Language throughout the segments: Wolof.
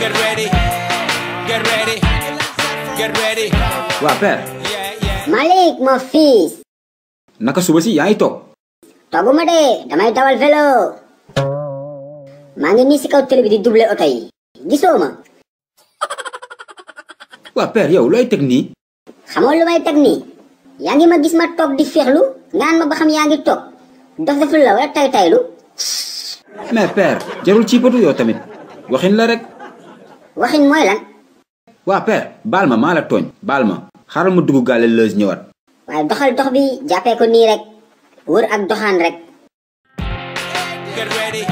Get ready, get ready, get ready. Waa père. Malik mon fils. Naka suba si yaa ngi toog. Togguma de damay dawal vélo. maa ngi nii si kaw télé bi di double oto yi. gisoo ma. Waa père yow looy teg nii. xamoo lu may teg nii. yaa ngi ma gis ma toog di féexlu nga naan ma ba xam yaa ngi toog. dof deful la wala tay taylu. mais père jarul ci potu yow tamit waxin la rek. waxin mooy lan. waa père baal ma maa la tooñ baal ma xaaral ma dugg gaale lëz ñëwaat. waaye doxal dox bi jàppee ko nii rek wër ak doxaan rek. Get ready,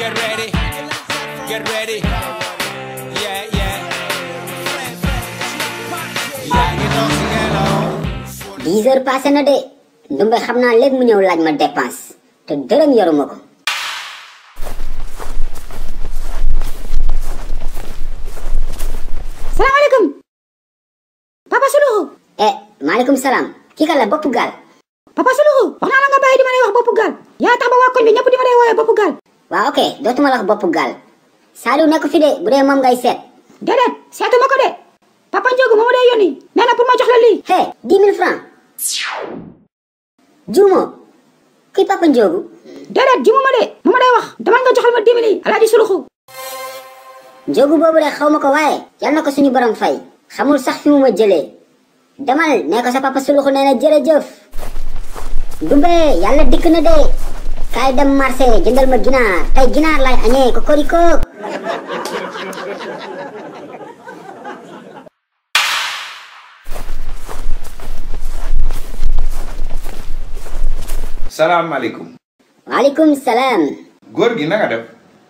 get ready, get ready. Yeah, yeah. yaa ngi dox si ngelaw. 10 heures passé na de ndumbe xam naa léegi mu ñëw laaj ma dépense te dërëm yoruma ko. salaamaaleykum papa Suluxu. maaleykum salaam. kii kan la boppu gaal. papa Suluxu wax naa la nga bàyyi di ma lay wax boppu gaal. yaa tax ba waa koñ bi ñëpp di ma lay woowee boppu gaal. waaw ok dootuma la wax boppu gaal. Saliou nekk fi de bu dee moom ngay seet. déedéet seetuma ko de papa Ndiogu moo ma dee yónni nee na pour ma jox la lii. 10 000 francs. juumoo kuy papa Ndiogu. déedéet juumu ma de mu ma day wax dama nga joxal ma 10 000 yi Alaaji Suluxu. Ndiogu boobu de xaw ma ko waaye yal na ko suñu borom fay. xamul sax fi mu ma jëlee. demal nee ko sa papa Suluxu nee na jërëjëf. Dumbe yàlla dikk na de. kaay dem marché jëndal ma ginaar tey ginaar lay añee ko koriko. salaamaaleykum. waaleykum salaam. góor gi na nga def.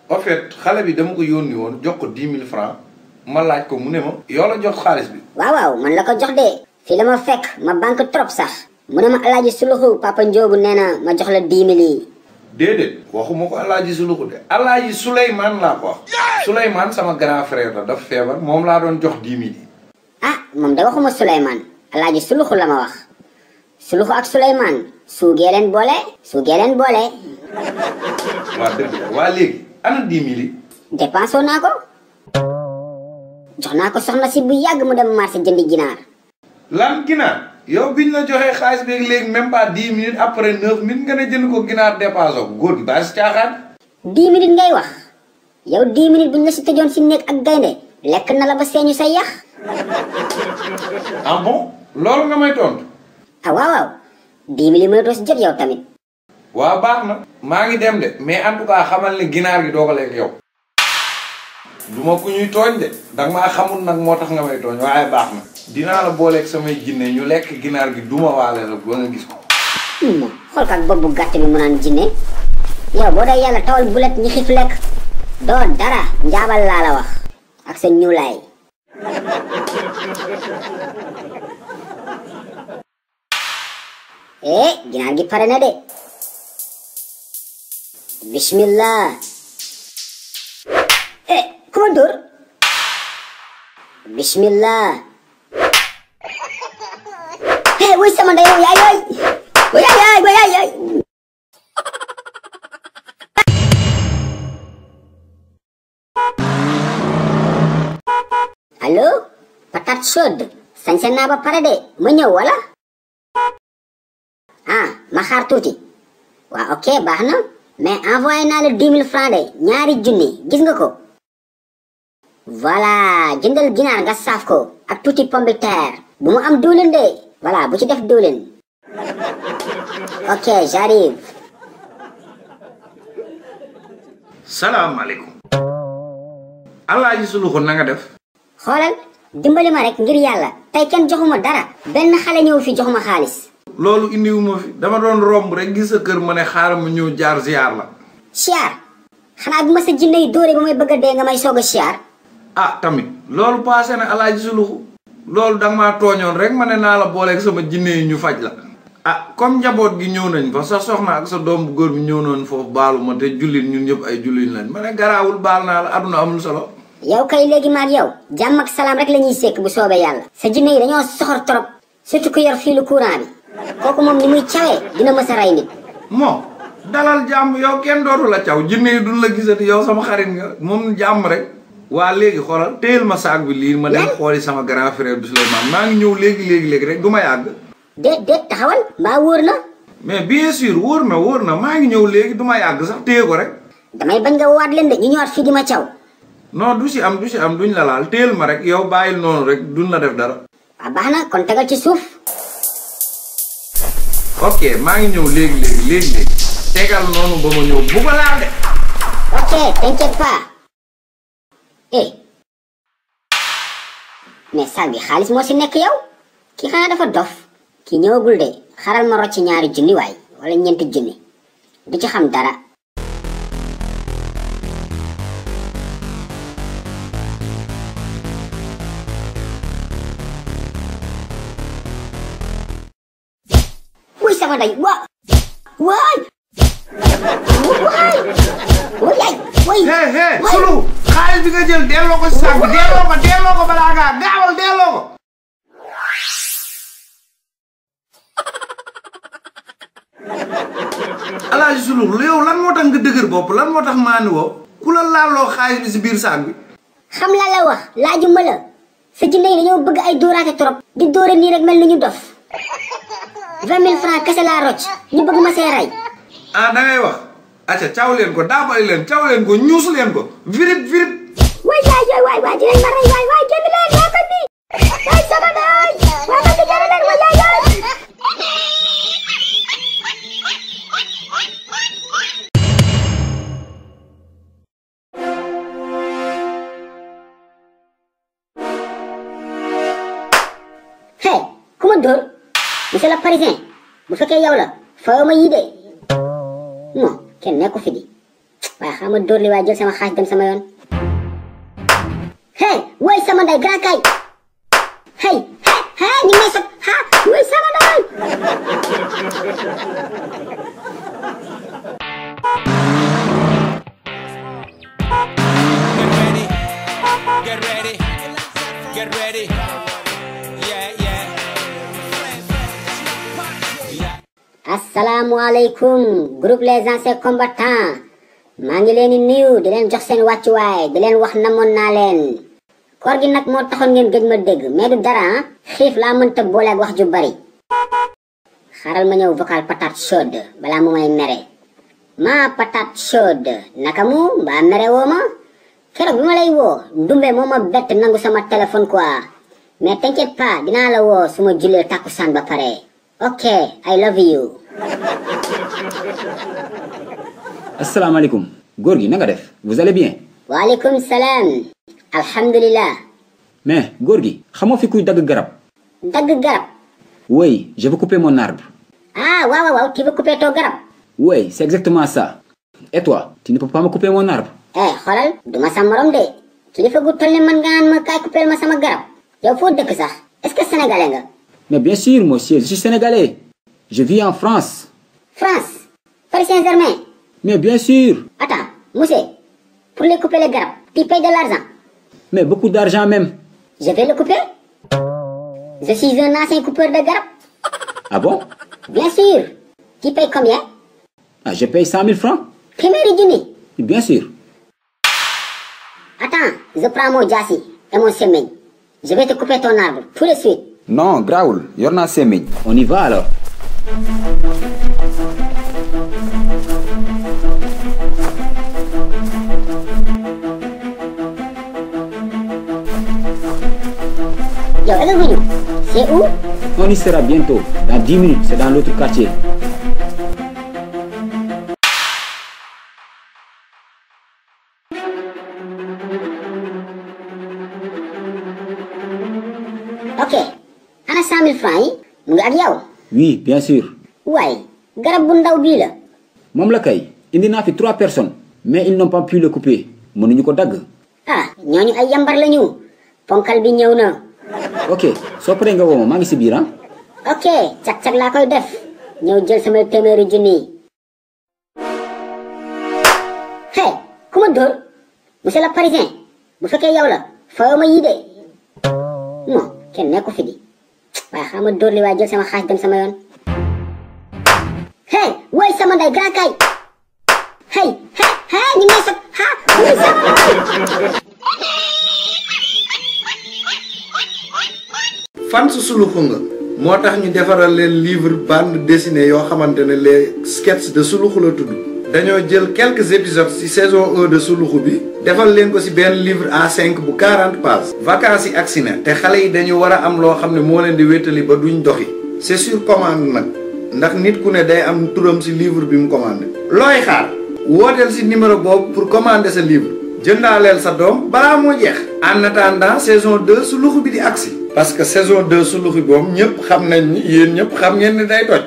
en fait xale bi dama ko yónni woon jox ko 10 000 francs ma laaj ko mu ne ma. yoo la jox xaalis bi. waaw man la ko jox de. fii la ma fekk ma banque trop sax. mu ne ma Alaaji Suluxu papa Ndiogu nee na ma jox la 10 000 yi. déedéet waxuma ko Alaaji Suluxu de Alaaji Souleymane laa ko wax. Souleymane sama grand frère la dafa feebar moom laa doon jox 10 000 yi. moom de waxuma Souleymane Alaaji Suluxu la ma wax. Suluxu ak Souleymane suugee leen boole. waa dëgg la waa léegi ana 10 000 yi. dépensé naa ko. jox naa ko soxna si bu yàgg mu dem marché jëndi ginaar. lan ginaar yow biñ la joxee xaalis bi léegi même pas 10 minutes après 9 minutes nga ne jënd ko ginaar dépassé ko góor gi baa si caaxaan. 10 minutes ngay wax yow 10 minutes buñ la si tëjoon si nekk ak gaynde lekk na la ba seeñu say yax. ah bon loolu nga may tontu. waaw 10 minutes mënatoo si jot yow tamit. waaw baax na. maa ngi dem de mais en tout cas xamal ne ginaar gi doo ko lekk yow. duma ku ñuy tooñ de danga maa xamul nag moo tax nga may tooñ waaye baax na. dinaa la booleeg samay jinne ñu lekk ginaar gi duma waale la ba nga gis ko. xool kat bopp bu gàtt bi mu naan jinne yow boo dee yàlla tawal bulet ñi xif lekk doo dara njaabal laa la wax ak sa ñuulaay. ginaar gi pare na de. bismillah. ku ma dóor. bismillah. wuy sama ndey yow yaay yaay. allo patate chaude sañse naa ba pare de ma ñëw wala. ma xaar tuuti. waaw ok baax na mais envoyé naa la 10 000 francs de ñaari junni gis nga ko. voilà jëndal ginaar nga saaf ko ak tuuti pomme de terre bu mu am diwlin de. voilà bu ci def diwlin. ok j'arrive. salaamaaleykum. Alaaji Suluxu na nga def. xoolal dimbali ma rek ngir yàlla tey kenn joxuma dara. benn xale ñëw fi joxuma xaalis. loolu indiwuma fi dama doon romb rek gis sa kër ma ne xaaral ma ñëw jaar ziar la. siyaar xanaa bi ma sa jinne yi dóore ba may bëgg a dee nga may soog a siyaar. tamit loolu paase na Alaaji Suluxu. loolu danga maa tooñoon rek ma ne naa la booleeg sama jinne yi ñu faj la. comme njaboot gi ñëw nañ fa sa soxna ak sa doom bu góor bi ñëw nañ foofu baalu ma te jullit ñun ñëpp ay jullit lañ ma ne garaawul baal naa la aduna amul solo. yow kay léegi maag yow jàmm ak salaam rek la ñuy sekk bu soobee yàlla. sa jinne yi dañoo soxor trop surtout ku yor fiilu courant bi kooku moom ni muy cawee dina mës a rey nit. moo dalal jàmm yow kenn dootu la caw jinne yi duñ la gisati yow sama xarit nga moom jàmm rek. waa léegi xoolal téyel ma saag bi lii ma dem xooli sama grand frère bi Souleymane maa ngi ñëw léegi rek du ma yàgg. déet taxawal mbaa wóor na. mais bien sûr wóor na maa ngi ñëw léegi du ma yàgg sax téye ko rek. damay bañ nga waat leen de ñu ñëwaat fii di ma caw. non du si am duñ la laal téyel ma rek yow bàyyil noonu rek duñ la def dara. waaw baax na kon tegal ci suuf. ok maa ngi ñëw léegi tegal noonu ba ma ñëw bu ko laal de. ok t'inquiète pas. mais saag bi xaalis moo si nekk yow. kii xanaa dafa dof. kii ñëwagul de xaral ma rocc ñaari junni waay wala ñeenti junni du ci xam dara. wuy sama day waay hé Sulu xaalis bi nga jël delloo ko si saag bi delloo ko balaa ngaa gaawal delloo ko. Alaaji Sulu yow lan moo tax nga dëgër bopp lan moo tax maani woo ku la laaloo xaalis bi si biir saag bi. xam laa la wax laajuma la sa jinne yi dañoo bëgg ay dóoraate trop di dóore nii rek mel ni ñu dof 20 000 francs kese laa rocc ñu bëgg ma see rey. ah da ngay wax acca caw leen ko daabali leen caw leen ko ñuus leen ko virip waay dinañ ma rey waay génn leen yaa ko nii waay sama daay waay ma génn leen waay hey ku ma dóor monsieur le parisien bu fekkee yow la fayoo ma yii de non kenn nekku fi di waaye xam nga dóor li waaye jël sama xaalis dem sama yoon. hey woy sama nday grand kay hey ñu may sot ha woy sama nday. Get ready. Assalamualaikum groupe les anciens combattants maa ngi leen di nuyu di leen jox seen wàccuwaay di leen wax namoon naa leen koor gi nag moo taxoon ngeen gëj ma dégg mais du dara xiif laa mënta boole ak wax ju bari xaaral ma ñëw vocal patate chaude balaa mu may mere ma patate chaude naka mu mbaa mere woo ma keroog bi ma lay woo Ndumbe moo ma bett nangu sama téléphone quoi mais t'inquiète pas dinaa la woo su ma jullee takkusaan ba pare. ok I love you. asalaamaaleykum góor gi na nga def vous allez bien. waaleykum salaam. alhamdulilah. mais góor gi xamoo fi kuy dagg garab. dagg garab. oui je veux couper mon arbre. ah waaw tu veux couper ton garab. oui c'est exactement ça. et toi tu ne peux pas me couper mon arbre. xoolal duma sa morom de kilifa gu toll ne man nga naan ma kaay couper ma sama garab. yow foo dëkk sax est-ce que sénégalais nga. mais bien sûr monsieur je suis sénégalais. je vis en France. France. Paris Saint-Germain. mais bien sûr. attends monsieur pour les couper les garab tu payes de l'argent. mais beaucoup d'argent même. je vais le couper. je suis un ancien coupeur de garab. ah bon. bien sûr. tu payes combien. ah je paye 100 000 francs. téeméeri junni. bien sûr. attends je prends mon jaasi et mon semmiñ. je vais te couper ton arbre tout de suite. non grawul yor naa semmiñ. on y va alors. yow ëllëguñu. c'est où. on y sera bientôt dans 10 minutes c'est dans l'autre quartier. ok ana 100 000 francs yi mu ngi ak yow. oui bien sûr. waaye garab bu ndaw bii la. moom la kay indi naa fi 3 personnes. mais ils n'ont pas pu le couper mënuñu ko dagg. ah ñooñu ay yambar lañu. ponkal bi ñëw na. ok soo paree nga woo ma maa ngi si biir ah. ok cag-cag laa koy def. ñëw jël samay téeméeri junni. hey ku ma dóor monsieur le parisien bu fekkee yow la fayoo ma yii de. non kenn nekku fi di waaye xam nga dóor li waaye jël sama xaalis dem sama yoon. hey woy sama nday grand kay hey ñu ngi may sot ha woy sama nday. fan su suluxu nga moo tax ñu defaral leen livre bande dessinée yoo xamante ne les sketchs de suluxu la tudd dañoo jël quelques épisodes ci saison 1 de suluxu bi defal leen ko ci benn livre A5 bu 40 pages vacances yi agsi na te xale yi dañu war a am loo xam ne moo leen di wéttali ba duñ doxi c'est sur commande nag ndax nit ku ne day am turam ci livre bi mu commandé looy xaar wooteel ci numéro boobu pour commander sa livre jëndaaleel sa doom balaa moo jeex en attendant saison 2 suluxu bi di agsi parce que saison 2 suluxu boobu ñëpp xam nañ ni yéen ñëpp xam ngeen ni day toj